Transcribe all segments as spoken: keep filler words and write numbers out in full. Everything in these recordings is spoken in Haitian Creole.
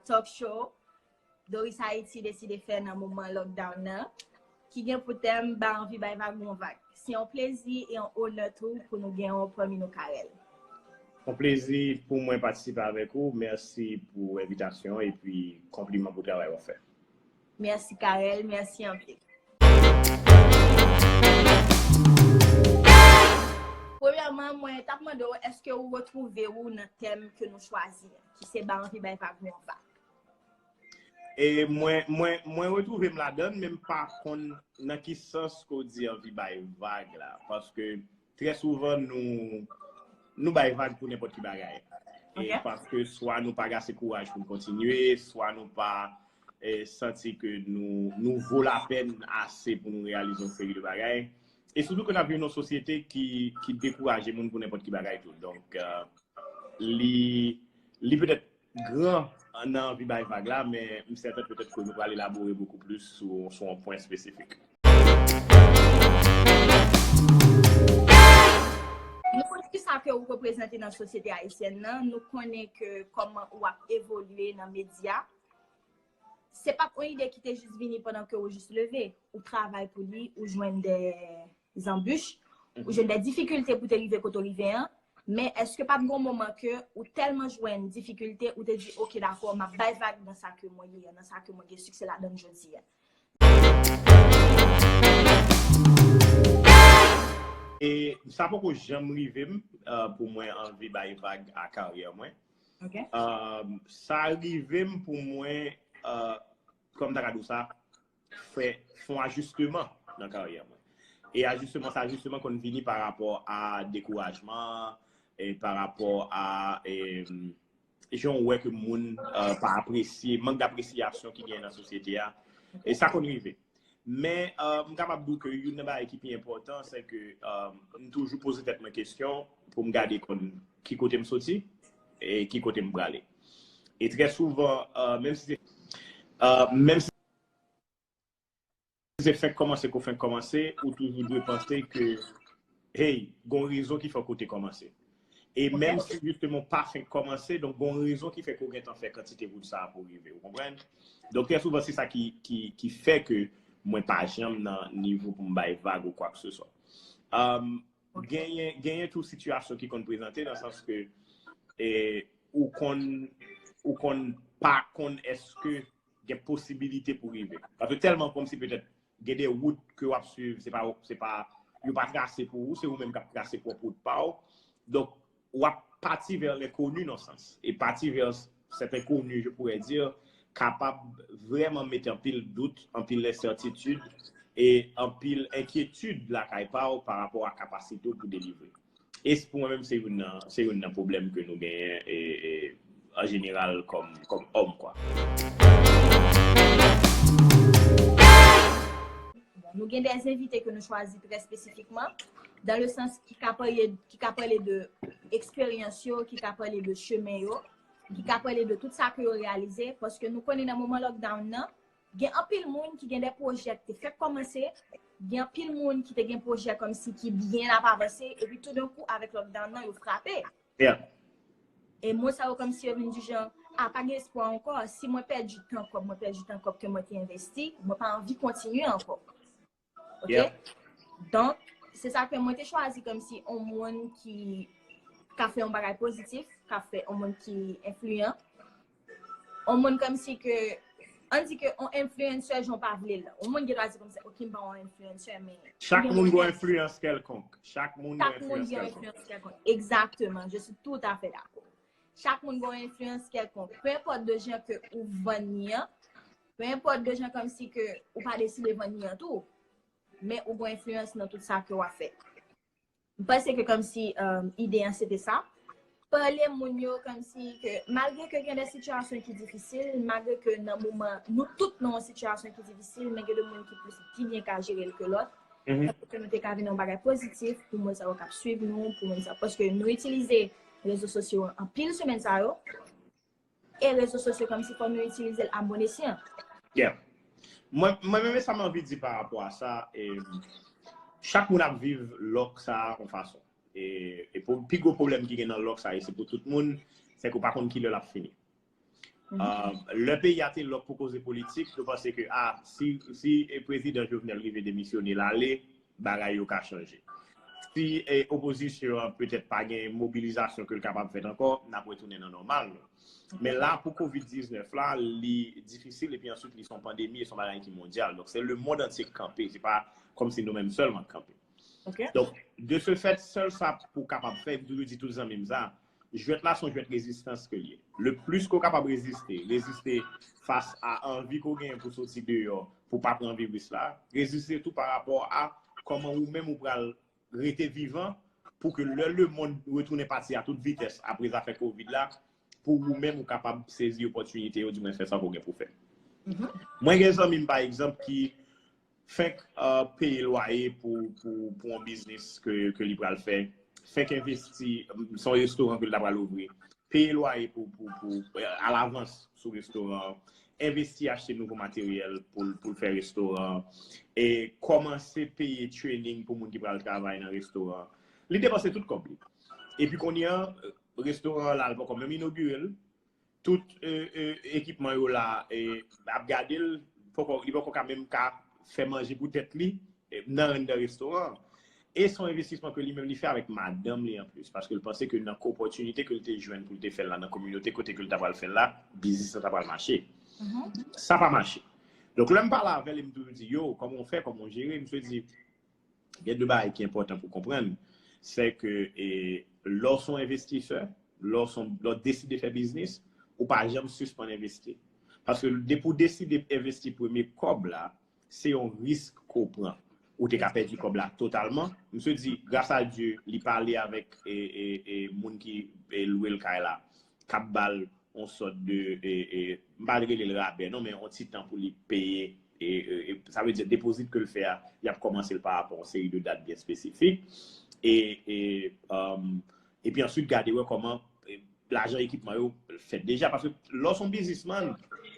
Talk show Doris Haiti deside fè nan moman lockdown nan, ki gen pou tèm Ba anvi bay vag yon vag. Se yon plezi e yon onè tou pou nou gen yon pami nou Carel. Yon plezi pou mwen patisipe avèk ou. Mèsi pou envitasyon epi konpliman pou travay w ap fè. Mèsi Carel, mèsi anpil. Premyèman, mwen t ap mande w, èske ou retwouve ou nan tèm ke nou chwazi an, ki se Ba anvi bay vag yon vag? E mwen, mwen, mwen retwouve m ladan l, men m pa konn nan ki sans ke w di anvi bay vag la. Paske trè souvan nou, nou bay vag pou nenpòt ki bagay. E paske swa nou pa gen ase kouraj pou n kontinye, swa nou pa e, santi ke nou, nou vo lapèn ase pou nou reyalize yon seri de bagay. E sitou ke n ap viv nan yon sosyete ki, ki dekouraje moun pou nenpòt ki bagay tou. Donk, e, li, li petèt gran nan anvi bay vag la, men m sèten petèt ke nou pral elabore bokou plis sou, sou yon pwen espesifik. Nou konnen kisa ke ou reprezante nan sosyete ayisyèn nan, nou konnen ke kòman ou ap evolye nan medya. Se pa t yon ide ki te jis vini pandan ke ou jis leve. Ou travay pou li, ou jwenn de zanbich, ou jwenn de difikilte pou te rive kote w rive an. Men èske pa t gon moman ke ou tèlman jwenn difikilte, ou te di, "Ok, dakò, m ap bay vag nan sa ke mwen ye a, nan sa ke mwen gen sikse ladan l jodi a"? E sa poko janm rive m, e, pou mwen anvi bay vag a karyè mwen. Ok. E, sa rive m pou mwen, e, kòm ta ka di w sa, fè, fè yon ajisteman nan karyè mwen. E ajisteman, sa ajisteman konn vini pa rapò a dekourajman, e pa rapò a, e, jan w wè ke moun, e, pa apresye, mank dapresyasyon ki genyen nan sosyete a. E sa konn rive. Men, e, m kapab di w ke youn nan bagay ki pi enpòtan, se ke, e, m toujou poze tèt mwen kesyon pou m gade konn ki kote m soti e ki kote m prale. E trè souvan, e, menm si se, e, menm si se fenk kòmanse ke w fenk kòmanse, ou toujou dwe panse ke, hey, gon rezon ki fè ke w te kòmanse. E menm si jisteman w pa fenk kòmanse, donk gon rezon ki fè ke w gentan fè kantite wout sa a pou w rive, ou konprann? Donk trè souvan se sa ki, ki, ki fè ke mwen pa janm nan nivo pou m bay vag ou kwakseswa. Um, genyen, genyen tou sitiyasyon ki konn prezante nan sans ke, e, ou konn, ou konn pa konn èske gen posibilite pou rive. Paske tèlman kòmsi petèt gen de wout ke w ap swiv, se pa, se pa, yo pa trase pou ou, se ou menm k ap trase pwòp wout pa w. Donk, w ap pati vè lenkoni nan sans. E pati vè cet inconnu, je pourrais dire, kapab vrèman mete anpil dout, anpil ensètitid e anpil enkyetid lakay pa w pa rapò a kapasite w pou delivre. E pou mwen menm, se youn nan, se youn nan pwoblèm ke nou genyen e, e, an jeneral kòm, kòm òm, kwa. Bon, nou gen de envite ke nou chwazi trè espesifikman, dans le sens ki ka pale, ki ka pale de eksperyans yo, ki ka pale de chemen yo, ki ka pale de tout sa ke yo reyalize, paske nou konnen nan moman lockdown nan, gen anpil moun ki gen de pwojè ki te fèk kòmanse, gen anpil moun ki te gen pwojè kòmsi ki byen ap avanse, epi toudenkou avèk lockdown nan, yo frape. Yeah. E moun sa yo kòmsi yo vin di jan, a, pa gen espwa ankò, si mwen pèdi tan kòb, mwen pèdi tan kòb ke mwen te envesti, mwen pa anvi kontinye ankò. Ok? Yeah. Donk, se sa ke mwen te chwazi kòmsi yon moun ki ka fè yon bagay pozitif, ka fè yon moun ki enfliyan, yon moun kòmsi ke, ann di ke yon influencer jan w pa vle l. Yon moun gen dwa di kòmsi, ok, m pa yon influencer, men Chak moun gen yon enfliyans kèlkonk. Chak moun gen Chak moun gen yon enfliyans kèlkonk. Enfliyans kèlkonk. Exactement, je suis tout à fait d'accord. Chak moun gen yon enfliyans kèlkonk. Peu importe de jan ke ou vann li an, peu importe de jan kòmsi ke ou pa deside vann li an tou, men ou gen enfliyans nan tout sa ke w ap fè. M panse ke kòmsi, um, ide an se te sa. Pale moun yo kòmsi ke malgre ke gen de sitiyasyon ki difisil, malgre ke nan moman, nou tout nan yon sitiyasyon ki difisil, men gen de moun ki plis, ki byen ka jere l ke lòt. Mhm. Paske nou te ka vin yon bagay pozitif pou moun sa yo k ap swiv nou, pou moun sa, paske nou itilize rezo sosyo an anpil semèn sa yo. E rezo sosyo kòmsi fò nou itilize l a bon esyan. Yeah. Mwen, mwen menm sa m anvi di pa rapò a sa, e, chak moun ap viv lòk sa a yon fason. E, e pou, pi gwo pwoblèm ki gen nan lòk sa a, e se pou tout moun, se ke w pa konn kilè l ap fini. Uh, lè peyi a te lòk pou koze politik, nou panse ke ah, si, si eh, prezidan Jovenel rive demisyone l ale, bagay yo ka chanje. Si eh, opozisyon an petèt pa gen mobilizasyon ke l kapab fèt ankò, n ap retounen nan nòmal nou. Men la, pou kovid diznèf la, li difisil epi answit li se yon pandemi, se yon bagay ki mondyal. Donk se le mond antye k kanpe, se pa kòmsi nou menm sèlman k kanpe. Ok. Donk, de ce fait, sèl sa pou kapab fè, m toujou di tout zanmi m sa, jwèt la se yon jwèt rezistans ke l ye. Le plis ke w kapab reziste, reziste fas a anvi ke w genyen pou soti deyò, pou pa pran viris la, reziste tou pa rapò a kòman ou menm ou pral rete vivan, pou ke lè lemonn retounen pati a tout vitès apre zafè kovid la, pou ou menm ou kapab sezi opòtinite yo, di mwen fè sa ke w gen pou fè. Mwen gen zanmi m, pa egzanp, ki fenk uh, peye lwaye pou, pou, pou yon biznis ke, ke li pral fè, fenk envesti, se yon restoran ke li ta pral ouvri, peye lwaye pou, pou, pou, alavans sou restoran, envesti achte nouvo materyèl pou, pou l fè restoran, e kòmanse peye training pou moun ki pral travay nan restoran. Li depanse tout kòb li. Epi kounye a, restoran an la, li poko menm inogire l. Tout eh, eh, ekipman yo la eh, ap gade l, poko, li poko ka menm ka fè manje pou tèt li eh, nan anndan restoran an. E se yon envestisman ke li menm li fè avèk madanm li anplis, paske l panse ke nan opòtinite ke l te jwenn pou l te fè l la nan kominote kote ke l ta pral fè l la, biznis lan ta pral mache. Sa pa mache. Donk lè m pale avè l, m toujou di yo, kòman w fè, kòman w jere, misye di, gen de bagay ki enpòtan pou konprann, se ke eh, lè w se yon envestisè, lè w se yon- lè w deside fè biznis, ou pa janm sispann envesti. Paske depi w deside envesti premye kòb la, se yon risk ke w pran. Ou te ka pèdi kòb la totalman. Misye di, gras a Dye, li pale avèk e, e, e, moun ki e, lwe l kay la, k ap ba l yon sòt de, e, e, m pa rele l rabè, non, men yon ti tan pou li peye. E, e, e, sa vle di, depozit ke l fè a, y ap kòmanse l pa rapò yon seri de dat byen espesifik. E, e, um, epi answit, gade wè kòman e, lajan ekipman yo fèt deja. Paske lè w se yon biznismann,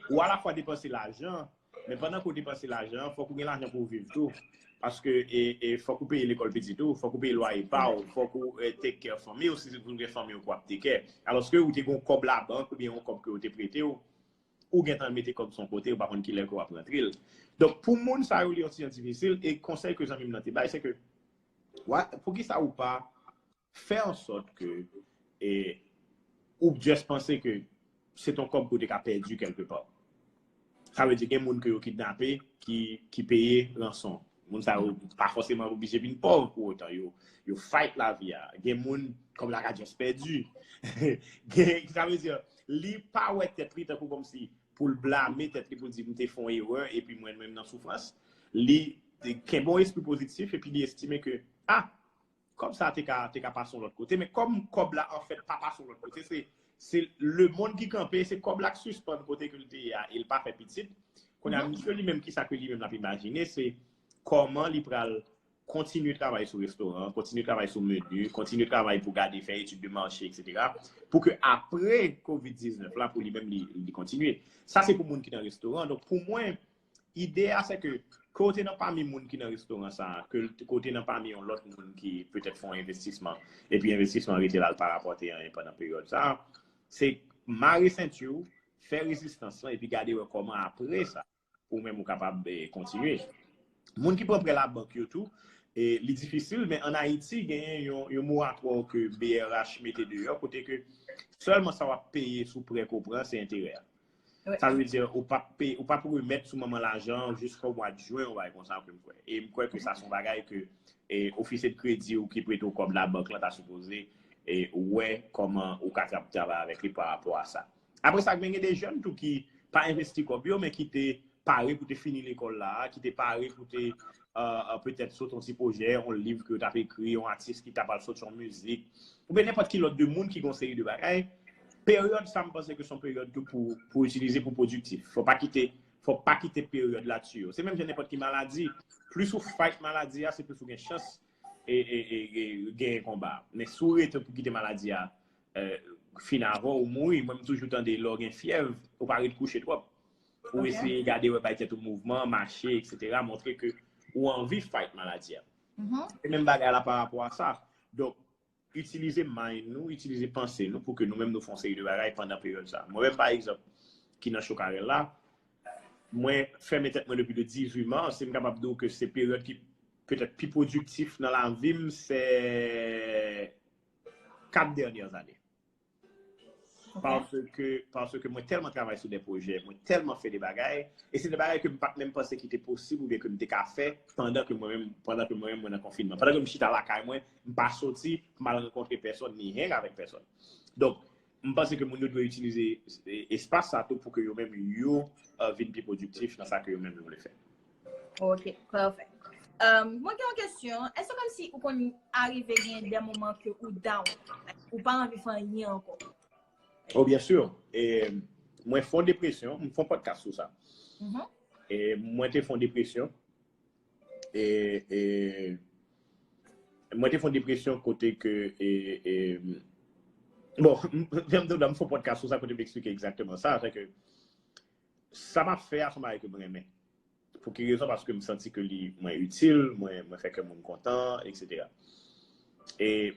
ou alafwa depanse lajan, men pandan ke w depanse lajan an, fòk ou gen lajan pou w viv tou. Paske e, e, fòk ou peye lekòl pitit ou, fòk ou peye lwaye pa w, fòk ou e, take care fanmi w, si se pou gen fanmi w pou w ap take care. Alòske ou te gen yon kòb labank oubyen yon kòb ke yo te prete w, ou gentan mete kòb sou yon kote, ou pa konn kilè ke w ap rantre l. Donk, pou moun sa yo, li yon ti jan difisil, e konsèy ke zanmi m nan te bay, se ke, wa- poukisa ou pa fè an sòt ke e, ou just panse ke se ton kòb ke w te ka pèdi kèlkepa. Sa vle di gen moun ke yo kidnape ki, ki peye ranson. Moun sa yo pa fòseman oblije vin pòv pou otan. Yo, yo fight lavi a. Gen moun kòb la ka just pèdi. Gen, sa vle di, li pa wè tèt li tankou kòmsi pou l blame tèt li pou l di m te fè yon erè epi mwen menm nan soufrans. Li kenbe yon espri pozitif epi li estime ke, ah, kòb sa te ka, te ka pase yon lòt kote, men kòm kòb la anfèt pa pase yon lòt kote, se, se lemonn ki kanpe, se kòb la k sispann kote ke l te ye a, e l pa fè pitit. Kounye a, misye li menm, kisa ke li menm l ap imajine, se kòman li pral kontinye travay sou restoran, kontinye travay sou meni, kontinye travay pou gade, fè etid de mache, etsetera, pou ke apre kovid diznèf la, pou li menm, li, li kontinye. Sa se pou moun ki nan restoran. Donk, pou mwen, ide a, se ke, ke w te nan pami moun ki nan restoran sa a, ke w te nan pami yon lòt moun ki petèt fè yon envestisman, epi envestisman an rete la, l pa rapòte anyen pandan peryòd sa a, se mare senti w, fè rezistans lan, epi gade wè kòman apre sa, ou menm ou kapab eh, kontinye. Moun ki pran prè labank yo tou, e li difisil, men ann Ayiti, genyen yon, yon moratwa ke B R H mete deyò, kote ke sèlman sa w ap peye sou prè ke w pran, se enterè a. Sa vle di, ou p ap peye, ou p ap remèt sou manman lajan an jiska mwa de jen, yon bagay konsa ke m kwè. E m kwè ke sa se yon bagay ke e, ofisye de kredi ou ki prete w kòb labank lan ta sipoze e, wè kòman ou ka tra- travay avèk li pa rapò a sa. Apre sa, gen gen de jèn tou ki pa envesti kòb yo, men ki te pare pou te fini lekòl la, ki te pare pou te uh, uh, petèt sot yon ti pwojè, yon liv ke yo t ap ekri, yon atis ki ta pral sot yon mizik, oubyen nenpòt ki lòt de moun ki gen yon seri de bagay. Peryòd sa, m panse ke se yon peryòd tou pou, pou itilize pou pwodiktif. Fò pa kite, fò pa kite peryòd la tiye w. Se menm jan nenpòt ki maladi. Plis ou fight maladi a, se plis ou gen chans e, e, e, e genyen konba. Men si w rete pou kite maladi a eh, fin avè w, ou mouri. Mwen, m toujou tande lè w gen fyèv, ou pa ret kouche twòp. Ou eseye gade wè bay tèt ou mouvman, mache, etsetera. Montre ke ou anvi fight maladi a. Se menm bagay la pa rapò a sa. Donk, itilize mind nou, itilize panse nou pou ke nou menm nou fè yon seri de bagay pandan peryòd sa. Mwen menm, pa egzanp, ki nan show Carel la, mwen fèmen tèt mwen depi de dizuit mas, e m kapab di w ke se peryòd ki petèt pi pwodiktif nan lavi m, se kat dènyè ane. Paske, paske mwen tèlman travay sou de pwojè, mwen tèlman fè de bagay, e se de bagay ke m pa t menm panse ki te posib oubyen ke m te ka fè pandan ke mwen menm, pandan ke mwen menm mwen nan konfinman. Pandan ke m chita lakay mwen, m pa soti, m pa al rankontre pèsòn, ni hang avèk pèsòn. Donk, m panse ke moun yo dwe itilize e, espas sa tou pou ke yo menm yo, eh, vin pi pwodiktif nan sa ke yo menm yo vle fè. Ok, pafè. Um, mwen gen yon kesyon. Èske kòmsi ou konn arive gen de moman ke ou down, ou pa anvi fè anyen ankò? Oh, byen si. E, mwen fè yon depresyon, m fè yon podcast sou sa. Mm -hmm. E mwen te fè yon depresyon. E, e mwen te fè yon depresyon kote ke e, e, bon, m fè yon podcast sou sa kote m eksplike egzakteman sa, se ke sa m ap fè a se yon bagay ke mwen renmen. Pou ki rezon? Paske m santi ke li mwen itil, mwen, mwen fè kè moun kontan, etsetera. E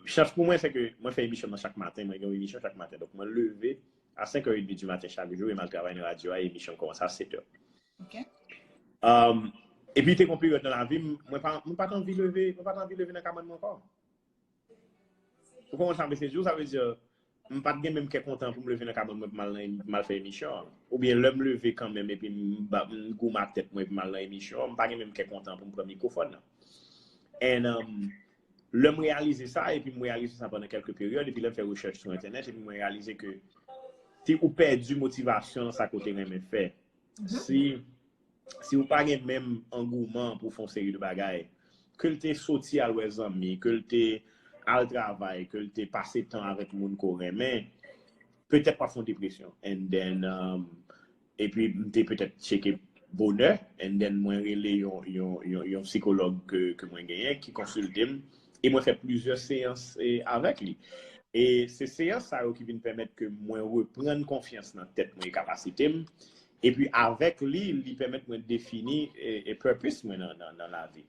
chans pou mwen, se ke mwen fè emisyon nan chak maten, mwen gen yon emisyon chak maten. Donk, mwen leve a senk è edmi di maten chak jou e m al travay nan radyo a, e emisyon kòmanse a sèt è. Ok. Um, epi te gon peryòd nan lavi m, mwen pa, mwen pa t anvi leve, mwen pa t anvi leve nan kabann mwen ankò. Ou konprann sa m eseye di w? Sa vle di, m pa t gen menm kè kontan pou m leve nan kabann mwen pou m al, pou m al fè emisyon an. Oubyen lè m leve kanmenm epi m, m goumen ak tèt mwen pou m al nan emisyon an, m pa gen menm kè kontan pou m pran mikwofòn nan. And um, lè m reyalize sa, epi m reyalize sa pandan kèlke peryòd, epi lè m fè rechèch sou entènèt, epi mwen reyalize ke si ou pèdi motivasyon nan sa ke w te renmen fè, si si ou pa gen menm angouman pou fè yon seri de bagay, ke l te soti al wè zanmi, ke l te al travay, ke l te pase tan avèk moun ke w renmen, petèt w ap fè yon depresyon. And then, um, epi m te petèt tcheke bonè, and then mwen rele yon, yon, yon, yon sikològ ke, ke mwen genyen ki konsilte m, e mwen fè plizyè seyans e, avèk li. E se seyans sa yo ki vin pèmèt ke mwen reprann konfyans nan tèt mwen e kapasite m. Epi avèk li, li pèmèt mwen defini e, e purpose mwen nan, nan, nan lavi.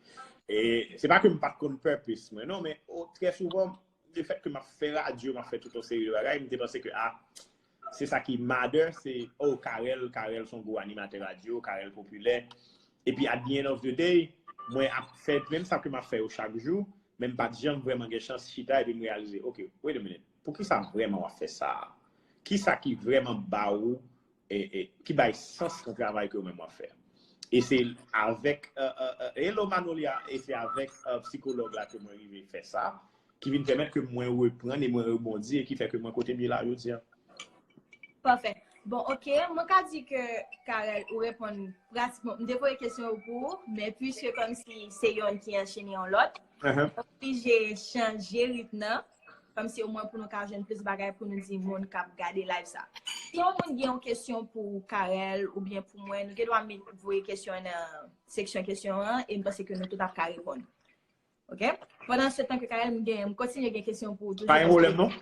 E se pa ke m pa t konn purpose mwen, non, men o, trè souvan, lefèt ke m ap fè radyo, m ap fè tout yon seri de bagay, m te panse ke, a, se sa ki matter, se, oh, Carel, Carel se yon gwo animatè radyo, Carel popilè. Epi at the end of the day, mwen ap fè menm sa ke m ap fè yo chak jou, men m pa t janm vrèman gen chans chita epi m reyalize, ok, wait a minute, poukisa vrèman w ap fè sa a? Kisa ki vrèman ba ou, e, e, ki bay sans nan travay ke ou menm w ap fè a? E se avèk, uh, uh, uh, hello Manolia, e se avèk uh, sikològ la ke mwen rive fè sa, ki vin pèmèt ke mwen reprann e mwen rebondi e ki fè ke mwen kote m ye la jodi a. Pafè. Bon, ok, mwen ka di ke Carel, ou reponn pratikman, m te voye kesyon yo pou ou, men piske kòmsi se yonn ki anchene yon lòt, uh -huh. Oblije chanje ritm nan, kòmsi omwen pou nou ka jwenn plis bagay pou nou di moun k ap gade live sa. Si yon moun gen yon kesyon pou Carel oubyen pou mwen, nou gen dwa voye kesyon nan seksyon kesyon an, e m panse ke nou tout ap ka reponn. Ok? Pandan se tan ke Carel m gen, m kontinye gen kesyon pou ou toujou. Pa gen pwoblèm, non?